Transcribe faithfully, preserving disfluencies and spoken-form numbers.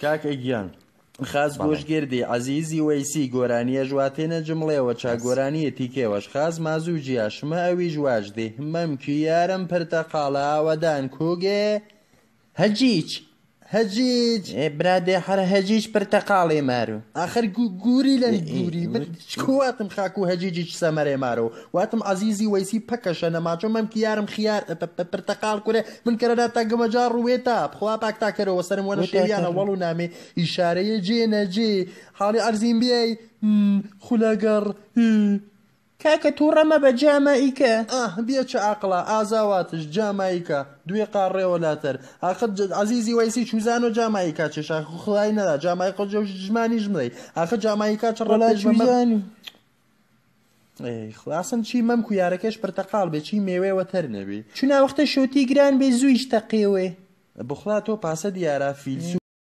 کاک ئەگیان، خاس گۆشگێردی عەزیزی وەیسی گۆرانیەش واتێنە جمڵێوە، چا گۆرانیەتی کێوەش خاس مازوو جیاش مە ئەویش واجدی مەمکی یارم پرتەقاڵە ئاوەدان کوگێ. هەجیج. هەجیج. ئێ، برادێ، هەر هەجیج پرتەقاڵێ مارو. ئاخر گو-، گوری لەن ئێ، ئێ، گوری. من گوری. چکۆ واتم خاکو هەجیجیچ سەمەرێ مارو. واتم عەزیزی وەیسی پەکەشە نەماچۆ مەمکی یارم خیار، پە-، پە-، پرتەقاڵ کورێ. من کەرەدا تا گمەجار ڕوێتا. بخوا پاک تا کەرەوە سەرم وەنە وێتا شێویانە کەرەوە. وەڵو نامێ ئیشارەیە جێ نەجێ. حاڵی عەرزیم بیای. م، خولاگەڕ. م. کاکە، تووڕە مەبە، جامایکا. ئاه، بیە چە ئاقڵا، ئازاواتش، جامایکا، دوێ قاڕێوە لاتەر. ئاخر ج-، عەزیزی وەیسی چوزانۆ جامایکا چێشا، خدای نەدا، جامایکا جەو ژمانیش مدەی. ئاخر جامایکا چ وەڵا ڕەبتێش مەمە. چوزانی. ئەی، خو-، ئەسڵەن چی مەمکو یارەکەش پرتەقاڵ بێ، چی مێوێ وەتەر نەبێ. چونا وەختە شۆتی گران بێ، زوویش تەقێوێ. بخوا تۆ پاسە دیارە فیلسوف.